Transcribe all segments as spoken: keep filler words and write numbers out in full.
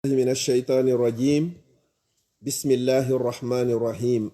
من الشيطان الرجيم. بسم الله الرحمن الرحيم.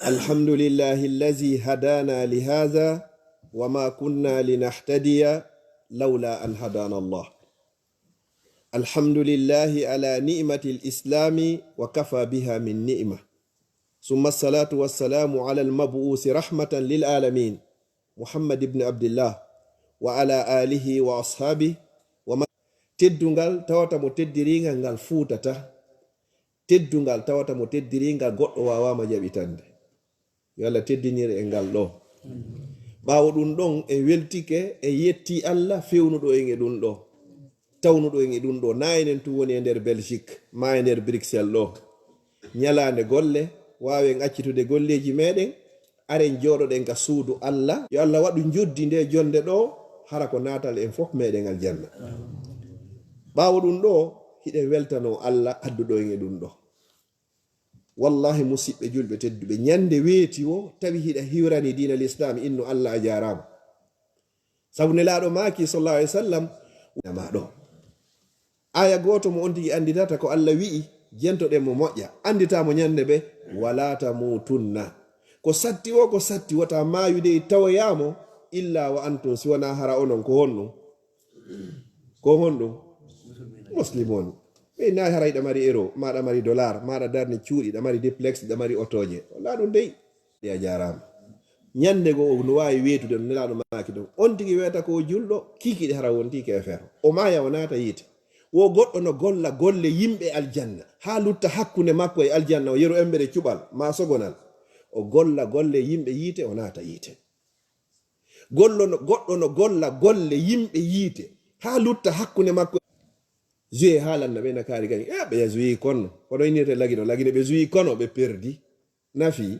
الحمد لله الذي هدانا لهذا وما كنا لنهتدي لولا أن هدانا الله. الحمد لله على نعمة الإسلام وكفى بها من نعمة. ثم الصلاة والسلام على المبعوث رحمة للعالمين محمد بن عبد الله وعلى آله وأصحابه ومن. Teddungal tawata mo teddiringal ngal fuutata. Teddungal tawata mo teddiringal goɗɗo waawaama jaɓitande. Yo Allah teddinir en ngal ɗoo. Ɓaawo ɗun ɗon, en weltike, en yettii Allah fewnuɗo en e ɗun ɗoo, tawnuɗo en e ɗun ɗoo. Naa enen tun woni e nder Belgique, maa e nder Bruxelles ɗoo. Ñalaande golle, waawen accitude golleeji meɗen, aren jooɗoɗen ka suudu Allah. Yo Allah waɗu njoddi ndee jonnde ɗoo, hara ko naatal en fof meɗen aljanna. Ɓaawo ɗun ɗoo, hiɗen weltanoo Allah adduɗo en e ɗun ɗoo. Wallahi, musiɓɓe julɓe tedduɓe, ñande weeti woo, tawi hiɗa hiwrani diina Lislaam, innu Allah a jaaraama. Sabu Nelaaɗo maaki, sallallahu alaihi wasallam, ma ɗoo. Aaya gooto mo on tigi annditata ko Allah wi'i, jentoɗen mo moƴƴa. Annditaa mo ñande ɓe, "Walaa tamuutunna." Ko satti woo, ko satti, wota maayude tawoyaa mo, "Illaa wa antum," si wanaa hara onon ko honɗum? Ko honɗum? Muslimoon. Ɓe nayi hara hiɗa mari euro, ma ɗa mari dollar, ma ɗa darni cuuɗi, ɗa mari duplex, ɗa mari otooje. Wala ɗum dey. Ɗi a jaaraama. Ñande goo no waawi weetude no Nelaaɗo maaki ɗon. On tigi weeta ko o julɗo, kiikiiɗe hara wonti keefeero. O maaya o naata yiite. Wo goɗɗo no golla golle yimɓe aljanna, haa lutta hakkunde makko e aljanna o yeru embere cuɓal, maa sogonal. O golla golle yimɓe yiite, o naata yiite. Gollo no, goɗɗo no golla golle yimɓe yiite, haa lutta hakkunde makko. Juye haalanna ɓe na kaari gani. Eh, ɓe ya juyi konno. Kono innirte lagino, lagino ɓe juyi kono ɓe perdi. Nafi.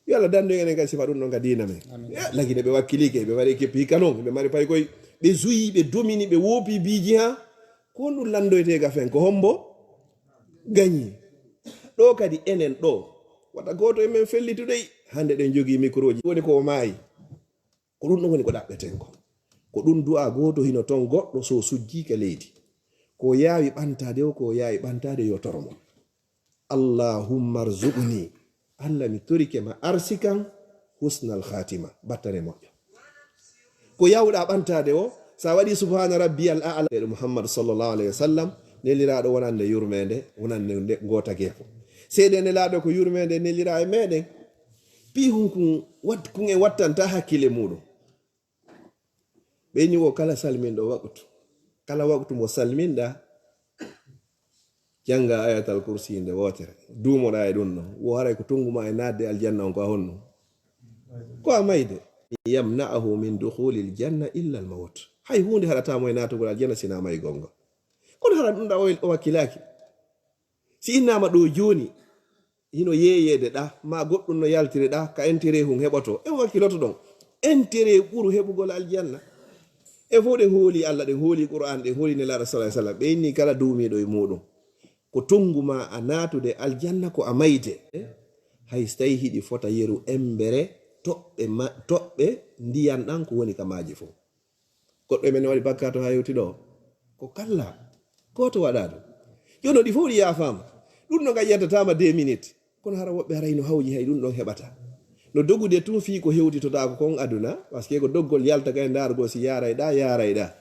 Yo Allah dandu en enen kadi sifa ɗum ɗon ka diina men. Amin. Eh, lagino ɓe wakkilike, ɓe mari keppi hikka non, ɓe mari pay koy, ɓe juyi, ɓe domini, ɓe woopi biiji ha. Ko honɗum landoyte ga fen? Ko hombo gañi? Ɗo kadi enen ɗo, wata gooto e men fellitu dey, hande ɗen jogii mikrooji. Woni ko o maayi. Ko ɗum ɗon woni ko ɗaɓɓeten ko. Ko ɗum du'a gooto hino ton goɗɗo so sujjii ka leydi. Ko o yaawi ɓantaade o, ko o yaawi ɓantaade yo toro mo. Allahumma rzuqni. Allah mi torike ma arsikan husnal khatima. Battane moƴƴo. Ko yawɗa ɓantaade o, sa waɗi subhana rabbiyal a'la. Muhammad sallallahu alaihi wasallam, neliraaɗo wonande yurmeende, wonande nde ngootageefo. Seede nelaaɗo ko yurmeende nelira e meɗen. Pii hun kun wat-, kun en wattanta hakkile muɗum. Ɓe ni wo kala salminɗo waqtu. Kala waqtu mo salminɗa, jannga Ayatal Kursi nde wootere. Duumoɗa e ɗum ɗon. Wo haray ko tongu ma e naatde aljanna on ko a honno? Ko a mayde. Yamna'ahu min dukhulil janna illa al mawt. Hay huunde haɗata mo e naatugol aljanna sina maygol ngol. Kono hara ɗum ɗa o, o wakkilaaki. Si innama ɗo jooni, hino yeeyeede ɗa, ma goɗɗum no yaltiri ɗa, ka intérêt hun heɓoto. En wakkiloto ɗon. Intérêt ɓuru heɓugol aljanna. E fof ɗen hooli Allah, ɗen hooli Qur'an, ɗen hooli Nelaaɗo sallallahu alaihi wasallam. Ɓe inni kala duumiiɗo e muɗum. Ko tongu ma a naatude aljanna ko a mayde. Hay so tawi hiɗi fota yeru embere toɓɓe ma-, toɓɓe ndiyan ɗan ko woni ka maaje fof. Goɗɗo e men waɗi bakkaatu haa hewti ɗo? Ko kalla. Gooto waɗaa ɗum. Jooni ɗi fof ɗi yaafaama. Ɗum no ngaƴƴantataama deux minutes. Kono hara woɓɓe haray no hawji hay ɗum ɗon heɓata. No dogude tun fii ko hewtitotaako kon aduna, parce que ko doggol yalta kay ndaargol si yaaray ɗa, yaaray ɗa.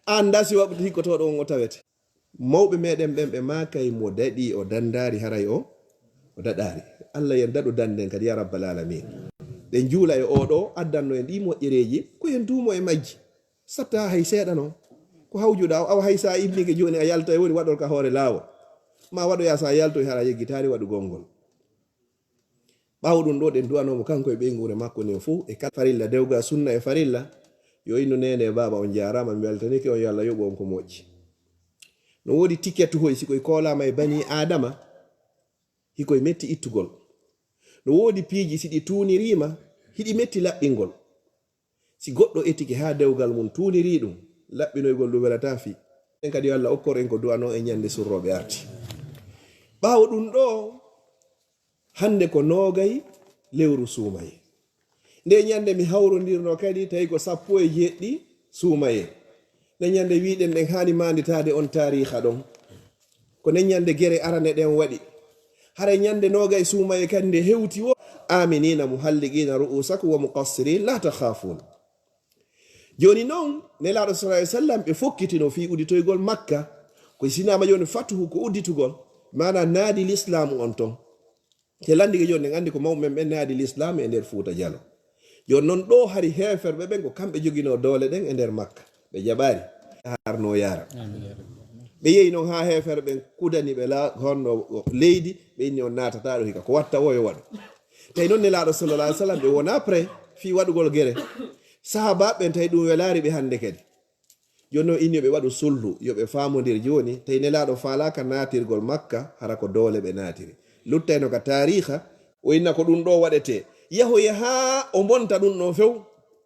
An da si waɓɓito hikkotooɗo on o tawete. Mawɓe meɗen ɓen ɓe maakay mo daɗi o dandaari haray o, o daɗaari. Allah yen daɗu danden kadi ya rabbal alamin. Ɗen juula e oo ɗoo addanno en ɗii moƴƴereeji, ko en duumo e majji. Satta hay seeɗa non. Ko hawjuɗaa o, awa hay sa immike jooni a yalta e woni waɗol ka hoore laawol. Ma waɗoya sa yaltoy hara yeggitaali waɗugol ngol. Ɓaawo ɗum ɗoo ɗen du'anoo mo kanko e ɓeynguure makko nden fow e kala farilla dewga sunna e farilla. Yo innu neene e baaba on jaaraama, mi weltanike on, yo Allah yoɓu on ko moƴƴi. No woodi tiket hoy si koy koolaama e banii Aadama, hikoy metti ittugol. No woodi piiji si ɗi tuuniriima, hiɗi metti laɓɓingol. Si goɗɗo etike haa dewgal mum tuunirii ɗum, laɓɓinoygol ɗum welataa fii. En kadi yo Allah okkor en ko du'anoo en ñande surrooɓe arti. Ɓaawo ɗum ɗoo, hannde ko noogay lewru suumayee. Nde ñande mi hawrondirno kadi tawi ko sappo e jeeɗiɗi suumayee. Nde ñande wi'uɗen ɗen haani maanditaade on taariiha ɗon. Ko nden ñande gere arane ɗen waɗi. Haray ñande noogay suumaye kadi nde hewti wo, "Aaminiina muhalliqiina ru'uusakum wa muqassiriin laa takhaafuun." Jooni non, Nelaaɗo sallallaahu alayhi wa sallam ɓe fokkitino fii udditoygol Makka. Ko sinaama jooni fatuhu ko udditugol, maanaa naadi lislaamu on ton. Te lanndike jooni, en anndi ko mawɓe men ɓen naadi lislaamu e nder Fuuta Jaloo. Jooni non ɗoo hari heeferɓe ɓen ko kamɓe joginoo doole ɗen e nder Makka. Ɓe jaɓaali, harno yaara. Ɓe yehi non haa heeferɓe ɓen kudani ɓe la-, honno leydi, ɓe inni on naatataa ɗoo hikka. Ko watta wo yo waɗu. Tawi non Nelaaɗo sallallaahu alayhi wa sallam ɓe wonaa prêt fii waɗugol gere. Sahaabaaɓe ɓen tawi ɗum welaali ɓe hannde kadi. Jooni non inni yo ɓe waɗu sulhu, yo ɓe faamondir jooni, tawi Nelaaɗo faalaaka naatirgol Makka, hara ko doole ɓe naatiri. Luttayno ka taariiha, o inna ko ɗum ɗoo waɗetee. Yahoya haa o bonta ɗum ɗon few.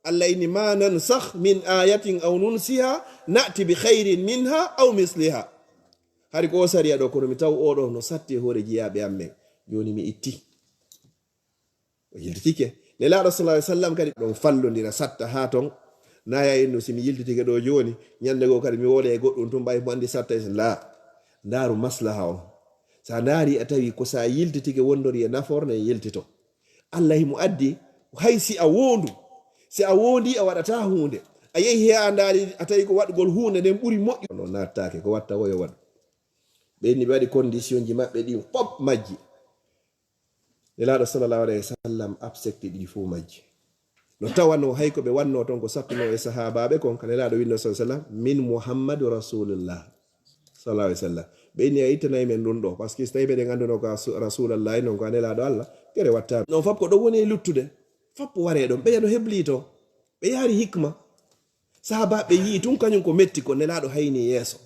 Alla inni, "Maa nansakh min aayatin aw nunsiha na'ti bi khayrin minha aw misliha." Hari ko o sariya ɗoo, kono mi taw oo ɗoo no satti e hoore jiyaaɓe am ɓen. Jooni mi itti. O yiltitike. Nelaaɗo sallallaahu alayhi wa sallam kadi ɗon fallondira satta haa ton. Naaya innu, "Si mi yiltitike ɗoo jooni, ñannde goo kadi mi wooda e goɗɗum tun, ɓay mo anndi satta e laa." Ndaaru maslaha on. Sa ndaari a tawi ko sa yiltitike wondori e nafoore, nden yiltito. Alla himo addi, hay si a woondu, si a woondii a waɗataa huunde. A yehi he a ndaari, a tawi ko waɗugol huunde nden ɓuri moƴƴu. No nattaake, ko watta wo yo waɗu. Ɓe inni ɓe waɗi conditionji maɓɓe ɗin fop majji. Nelaaɗo sallallaahu alayhi wa sallam accepti ɗi fuu majji. No tawanoo hay ko ɓe wannoo ton ko sattunoo e sahaabaaɓe kon, ka Nelaaɗo winnoo sallallaahu alayhi wa sallam, "Min Muhammadu Rasulullah." Sallallaahu alayhi wa sallam. Ɓe inni a ittanay men ɗum ɗoo, parce que si tawii meɗen anndunoo ko a su-, Rasulallaahi non ko a Nelaaɗo Alla, gere wattaama. Non fop ko ɗon woni e luttude. Fop waree ɗon. Ɓeya no heblii to. Ɓe yaari hikma. Sahaabaaɓe yi'i tun kañun ko metti ko Nelaaɗo hayni yeeso.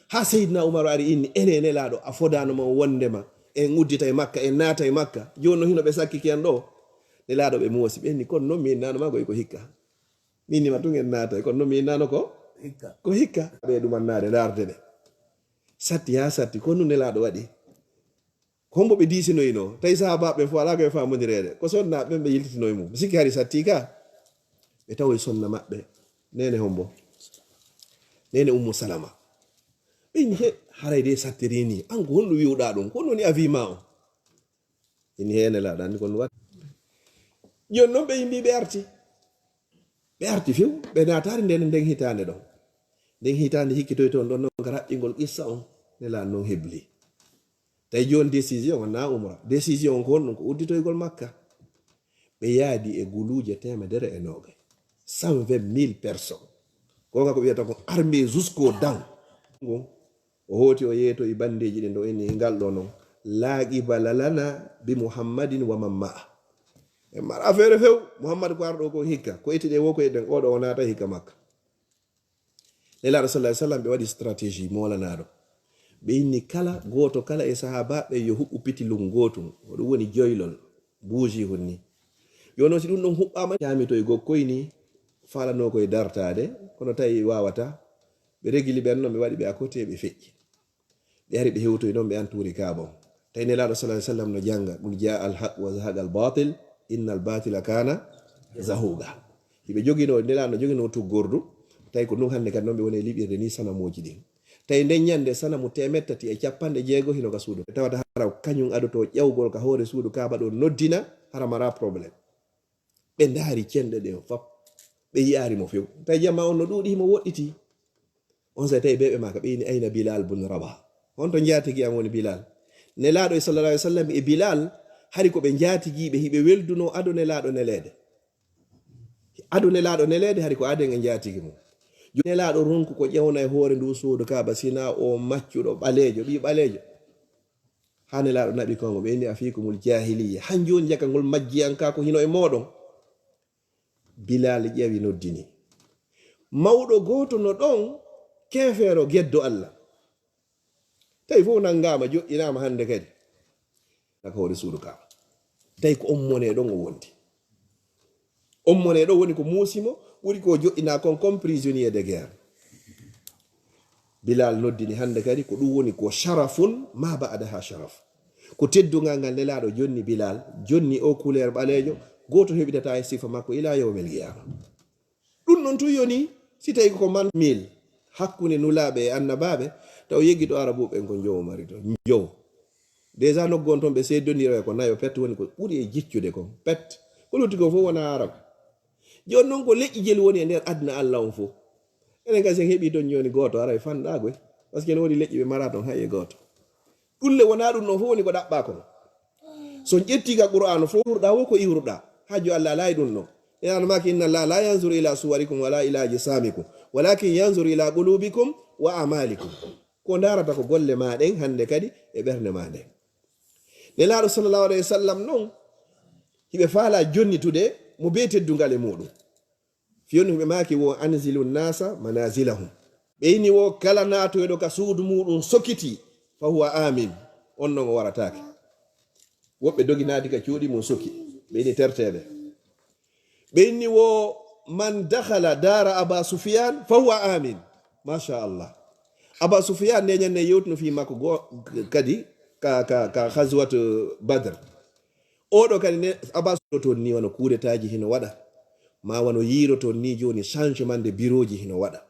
Haa Seydina Umaru ari inni, "Ene Nelaaɗo, a fodaano mon wondema en udditay Makka, en naatay Makka. Jooni no hino ɓe sakkiki en ɗoo." Nelaaɗo ɓe moosi, ɓe inni, "Kono non mi innaano ma ko hikka. Mi inni ma tun en naatay, kono non mi innaano ko hikka. Ko hikka." Ɓe ɗumannaade, ndaarde ɓe. Satti haa satti, ko nun Nelaaɗo waɗi. Hombo ɓe diisinoyinoo? Tawi sahaabaaɓe ɓen fof alaa ko ɓe faamondireede. Ko sonnaaɓe ɓen ɓe yiltitinoyi mum. Mi sikki hari sattii ka. Ɓe tawoyi sonna maɓɓe. Neene hombo? Neene Ummu Salama. Ɓe inni, "He, haray de sattirii nii. An ko honɗum wi'uɗaa ɗum? Ko honɗum woni avis maa on?" Inni, "He, Nelaaɗo, anndi ko ɗum waɗi." Jooni non ɓe immii ɓe arti. Ɓe arti few, ɓe naataali nden, nden hitaande ɗon. Nden hitaande hikkitoyte on ɗon non ka raɓɓingol qissa on. Nelaaɗo non hebli. Tawi jooni décision on naa umra. Décision on ko honɗum? Ko udditoygol Makka. Ɓe yaadi e guluuje teemedere e noogay. Cent vingt mille personnes. Ko nga ko wiyata ko armée jusqu'aux dents. Ngon, o hooti o yeetoyi bandeeji ɗin ɗo inni ngal ɗo non. "Laa qibala lana bi Muhammadin wa man ma'a." En mara affaire few. Muhammad ko arɗo ko hikka. Ko etti ɗe wo ko eɗen oɗo o naata hikka Makka. Nelaaɗo sallallaahu alayhi wa sallam ɓe waɗi stratégie moolanaaɗo. Ɓe inni kala gooto kala e sahaabaaɓe yo huɓɓu pitilun gootun. Ko ɗum woni joylol, buuji hun ni. Yo non si ɗum ɗon huɓɓaama, ƴaamitoy gokkoy ni, faalanoo koye dartaade, kono tawi waawataa. Ɓe regili ɓen non, ɓe waɗi ɓe à côté, ɓe feƴƴi. Ɓe ari ɓe hewtoyi non, ɓe antuuri Kaaba on. Tawi Nelaaɗo sallallaahu alayhi wa sallam no jannga, "Qul jaa al haq wa zahaqa al batil, inna al batila kana zahuqa." Hiɓe joginoo, Nelaaɗo no joginoo tuggordu, tawi ko ndun hannde kadi non ɓe woni e liɓirde ni sanamooji ɗin. Tawi nden ñannde sanamu teemeɗɗe tati e capanɗe jeego hino ka suudu. Tawata hara kañun adotoo ƴawgol ka hoore suudu Kaaba ɗon noddina, hara maraa problème. Ɓe ndaari cenɗe ɗen fop. Ɓe yi'aali mo few. Tawi jamaa on no ɗuuɗi, himo woɗɗitii. Onsay tawi ɓe, ɓe maaka, ɓe inni, "Ayna Bilal bun Rabah? Honto njaatigi an woni Bilal?" Nelaaɗo e sallallaahu alayhi wa sallam e Bilal, hari ko ɓe njaatigiiɓe, hiɓe weldunoo ado Nelaaɗo neleede. Ado Nelaaɗo neleede, hari ko aden e njaatigi mum. Nelaaɗo ronku ko ƴewna e hoore ndu suudu Kaaba, sinaa o maccuɗo ɓaleejo, ɓii ɓaleejo. Haa Nelaaɗo naɓi kongo, ɓe inni, "Afiikumul jaahiliyya." Han jooni jaka ngol majjiyankaaku hino e mooɗon. Bilaali ƴeewi noddini. Mawɗo gooto no ɗon, keefeero geddo Alla. Tawi fof nanngaama, joɗɗinaama hannde kadi. Naka hoore suudu Kaaba. Tawi ko on monee ɗon o wondi. On monee ɗon woni ko muusi mo, ɓuri ko joɗɗinaa kon comme prisonnier de guerre. Bilal noddini hannde kadi, ko ɗum woni ko sharafun ma ba'daha sharaf. Ko teddungal ngal Nelaaɗo jonni Bilal, jonni o couleur ɓaleejo, gooto heɓidataa e sifa makko ila yawmil qiyama. Ɗum non tun yoni, si tawi ko man mil, hakkunde nulaaɓe e annabaaɓe, taw yeggi to Arabuɓe ɓen ko njowo mari to, njowo. Déjà nokku on ton ɓe seedondiroya ko nayo pet woni ko ɓuri e jiccude kon, pet. Ko lutti kon fof wonaa Arab. Jooni non ko leƴƴi jelu woni e nder aduna Alla on fof. Enen kadi sen heɓii ton jooni gooto, haray fanɗaa koy. Parce que no woodi leƴƴi ɓe maraa ton hay e gooto. Ɗun le wonaa ɗun non fof woni ko ɗaɓɓaa kon. So on ƴettii ka Qur'aana fof, iwruɗaa wo ko iwruɗaa. Hajju Alla alaa e ɗun non. E an maaki, "Inna Allaha la yanzuru ila suwarikum wala ila ajsamikum, walakin yanzuru ila qulubikum wa amalikum." Ko ndaarata ko golle maa ɗen hannde kadi e ɓernde maa nden. Nelaaɗo sallallahu alayhi wa sallam non, hiɓe faalaa jonnitude mo bee teddungal e muuɗum. Fiyondu ɓe maaki wo, "Anzilu nnasa manazilahum." Ɓe inni wo, "Kala naatoyɗo ka suudu muuɗum sokiti, fa huwa amin." On non o warataake. Woɓɓe dogi naati ka cuuɗi mum soki. Ɓe inni terteeɓe. Ɓe inni wo, "Man dakhala dara Aba Sufyan, fa huwa amin." Masha Allah. Aba Sufyan ne ñande yewtuno fii makko go kadi ka, ka, ka Ghazwat Badr. Oɗo kadi ne, Abbas, o ton ni wano kuudetaaji hino waɗa, ma wano yiiroton ni jooni changement de bureauji hino waɗa.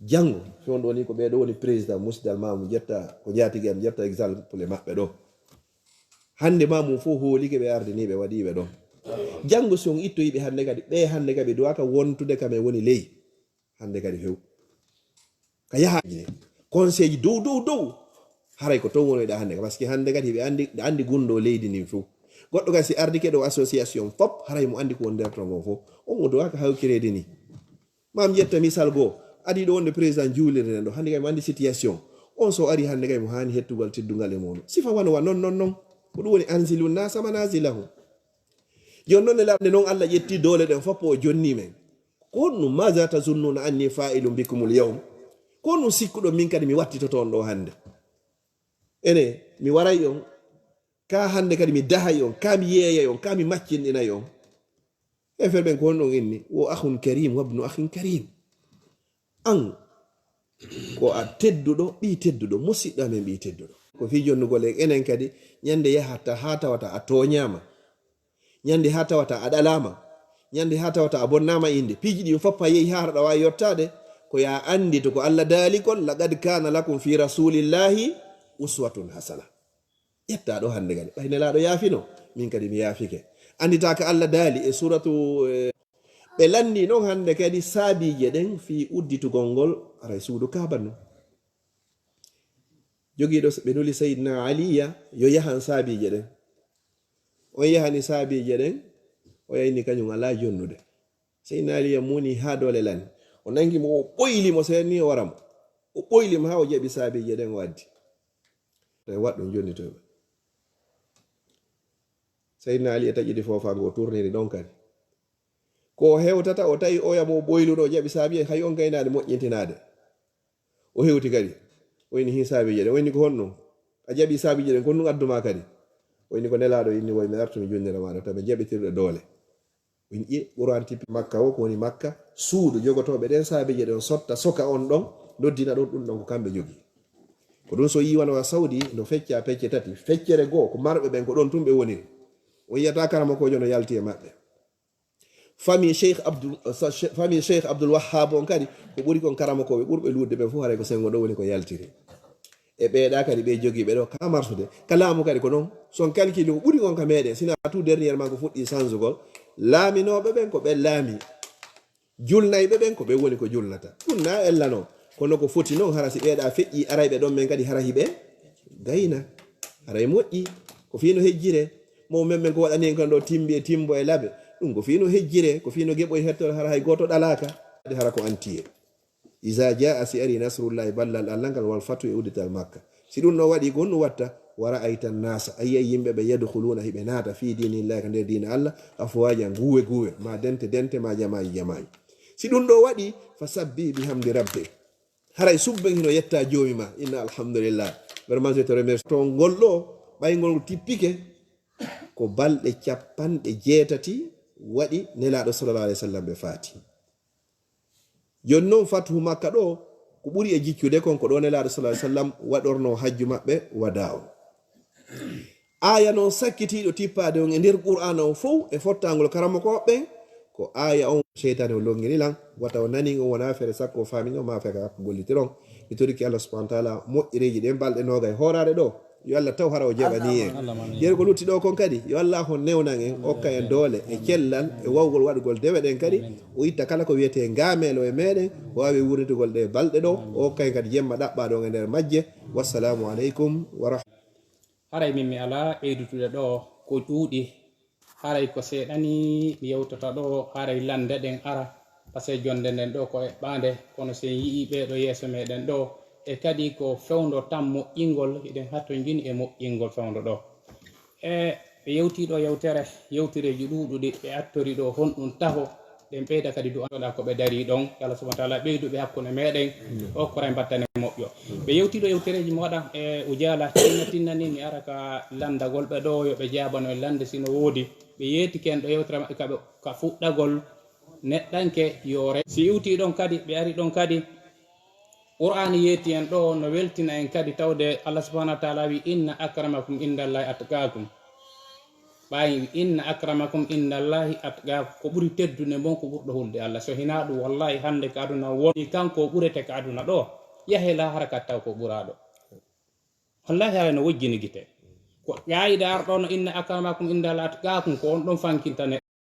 Janngo, si on ɗo ni ko ɓee ɗo woni président, musidal ma mo ƴetta, ko njaatigi am, ƴetta exemple e maɓɓe ɗo. Hannde ma mum fof hoolike ɓe ardini ɓe waɗi ɓe ɗon. Janngo si on ittoyi ɓe hannde kadi, ɓe hannde kadi ɓe duwaka wontude kam e woni ley. Hannde kadi few. Ka yaha conseil ji dow, dow, dow. Haray ko ton wonoyɗa hannde ka, parce que hannde kadi hiɓe anndi, ɓe anndi gunndoo leydi ndin fow. Goɗɗo kadi si ardike ɗo association fop, haray mo anndi ko woni nder ton ngon fow. On o duwaka hawkireede ni. Maam ƴetta misal goo, adii ɗo wonde président juulirde nden ɗo, hannde kay mo anndi situation. On so ari hannde kay mo haani hettugol teddungal e muuɗum. Sifa wano wa non, non, non. Ko ɗum woni anzilu nasa manazilahum. Jooni non, Nelaaɗo, nde non Alla ƴetti doole ɗen fof, o jonni men. Ko honɗum, "Maza tazunnuna anni fa'ilun bikumul yawm?" Ko honɗum sikkuɗon min kadi mi wattitoto on ɗo hannde? Ene, mi waray on, ka hannde kadi mi dahay on, ka mi yeeyay on, ka mi maccinɗinay on. E ferɓen ko honɗum inni? "Wo akhun karim, wabnu akhin karim." An ko a tedduɗo, ɓii tedduɗo, musiɗɗo amen ɓii tedduɗo. Ko fii jonnugol en, enen kadi, ñande yahata haa tawata a tooñaama, ñande haa tawata a ɗalaama, ñande haa tawata a bonnaama innde. Piiji ɗin fof a yehi haa haɗa waawi yottaade, ko yo a annditu ko Alla daali kon, "Laqad kana lakum fi rasulillahi uswatun hasana." Ƴetta ɗo hannde kadi. Ɓay Nelaaɗo yaafino, min kadi mi yaafike. Annditaaka Alla daali e suuratu, eh, ɓe lanndii non hannde kadi saabiije ɗen fii udditugol ngol, aray suudu Kaaba ndun. Jogiiɗo, ɓe nuli Sayyidina Aliya yo yahan saabiije ɗen. On yahani saabiije ɗen, o yayni kañum alaa jonnude. Sayyidina Aliya muuni haa doole lani. O nangi mo, o ɓoyli mo, seenni o wara mo. O ɓoyli mo haa o jaɓi saabiije ɗen o addi. Tawi waɗɗum jonnitoyɓe. Sayyidina Aliya taƴidi foofaango, o turniri ɗon kadi. Ko o hewtata, o tawi oya mo ɓoyluɗo, o jaɓi saabiije, hay on gaynaade moƴƴintinaade. O hewti kadi. O inni hin saabiije ɗen. O inni ko honɗum? A jaɓi saabiije ɗen, ko honɗum addu maa kadi? O inni ko Nelaaɗo inni, woy mi artu mi jonnira maa ɗo, tawi mi jaɓitirɗo doole. O inni, ƴe, Qur'an tippi Makka o, ko woni Makka, suudu jogotooɓe ɗen saabiije ɗen sotta, soka on ɗon, noddina ɗon, ɗum ɗon ko kamɓe jogii. Ko ɗum so yiiwano wa Saudi, no fecca pecce tati. Feccere goo, ko marɓe ɓen, ko ɗon tun ɓe woniri. On yiyata karamokoojo no yalti e maɓɓe. Famille Cheikh Abdul, sa-, Che-, famille Cheikh Abdul Wahhab on kadi, ko ɓuri kon karamokooɓe ɓurɓe luutde ɓen fof, haray ko sengo ɗo woni ko yaltiri. E ɓeeɗa kadi ɓe jogiiɓe ɗo ka marsude, ka laamu kadi ko non. Si on calcule ko ɓuri kon ka meɗen, sina tout dernièrement ko fuɗɗi sansugol, laaminooɓe ɓen ko ɓen laami. Julnayɓe ɓen ko ɓen woni ko julnata. Ɗum na ella non. Kono ko foti non, hara si ɓeeɗa feƴƴi arayɓe ɗon men kadi, hara hiɓe gayna. Haray moƴƴi. Ko fii no hejjire. Mo men men ko waɗani en kan ɗo timbi e timbo e labe. Ɗum ko fii no hejjire, ko fii no geɓoy hettor, hara hay gooto ɗalaaka. Hara ko antiye. Iza jaa, si ari nasrullahi, ballal Allah ngal, wal fatu, e uddital Makka. Si ɗum ɗo waɗi, ko honɗum watta? Wa ra'ayta nnasa, a yi'ay yimɓe ɓe, yadkhuluna, hiɓe naata, fi dinillahi, ka nder diina Allah, afwajan, guwe guwe, ma dente dente, ma jama'i jama'i. Si ɗum ɗo waɗi, fasabbih bihamdi rabbik. Haray subben hino yetta Joomi ma. Inna alhamdulillah. Vraiment, je te remercie. To ngol ɗo, ɓay ngol tippike, ko balɗe capanɗe jeetati waɗi Nelaaɗo sallallahu alayhi wa sallam ɓe faati. Jooni non, Fathu Makka ɗo, ko ɓuri e jiccude kon, ko ɗo Nelaaɗo sallallahu alayhi wa sallam waɗornoo hajju maɓɓe wadaa on. Aaya non sakkitiiɗo tippaade on e nder Qur'aana on fow e fottaangol karamokooɓe ɓen, ko aaya on, Seytaane o longini lan, wata o nani on wona feere sakko o faami on, maa feere ko gollitiron. Mi torike Allah subhanahu wa ta'ala moƴƴereeji ɗen balɗe noogay hooraade ɗoo. Yo Allah taw hara o jaɓanii en. Yeru ko lutti ɗoo kon kadi, yo Allah on newnan en, okka en doole e cellal e wawgol waɗugol dewe ɗen kadi. O itta kala ko wiyetee ngaameelo e meɗen, o waawi wuurnitugol ɗee balɗe ɗoo, o okka en kadi jemma ɗaɓɓaaɗo on e nder majje. Wassalaamu aleykum wa rahmatullahi. Haray min mi alaa ɓeydutude ɗoo ko ɗuuɗi. Haray ko seeɗa nii mi yewtata ɗoo, haray lannde ɗen ara, pasee jonnde nden ɗoo ko eɓɓaande, kono si en yi'ii ɓee ɗoo yeeso meɗen ɗoo, e kadi ko fewndo tan moƴƴingol, hiɗen hatonjini e moƴƴingol fewndo ɗoo. E ɓe yewtii ɗoo yewtere, yewtereeji ɗuuɗuɗi ɓe attori ɗoo, honɗun taho, ɗen ɓeyda kadi du'anɗaa ko ɓe darii ɗon. Yo Allah subhanahu wa ta'ala ɓeydu ɓe hakkunde meɗen, o okkoray battane moƴƴo. Ɓe yewtii ɗoo yewtereeji moɗa e Ujaala, tinna tinna nii mi ara ka lanndagol ɓe ɗoo, yo ɓe jaabano e lannde si no woodi. Ɓe yeetike en ɗoo yewtere maɓɓe ka ɓe, ka fuɗɗagol neɗɗanke yoore. Si iwtii ɗon kadi, ɓe ari ɗon kadi, Qur'aani yeeti en ɗoo no weltina en kadi tawde Allah subhanahu wa ta'ala wi, "Inna akramakum indallahi atqakum." Ɓay wi, "Inna akramakum indallahi atqakum." Ko ɓuri teddude mon ko ɓurɗo hulde Allah. So hinaa ɗum, wallahi hannde ka aduna woni kanko o ɓurete ka aduna ɗoo. Yahe lahara ka taw ko ɓuraaɗo. Wallahi haray no wojjini gite. Ko qaayida arɗo no, "Inna akramakum indallahi atqakum," ko on ɗon fankinta neɗɗo.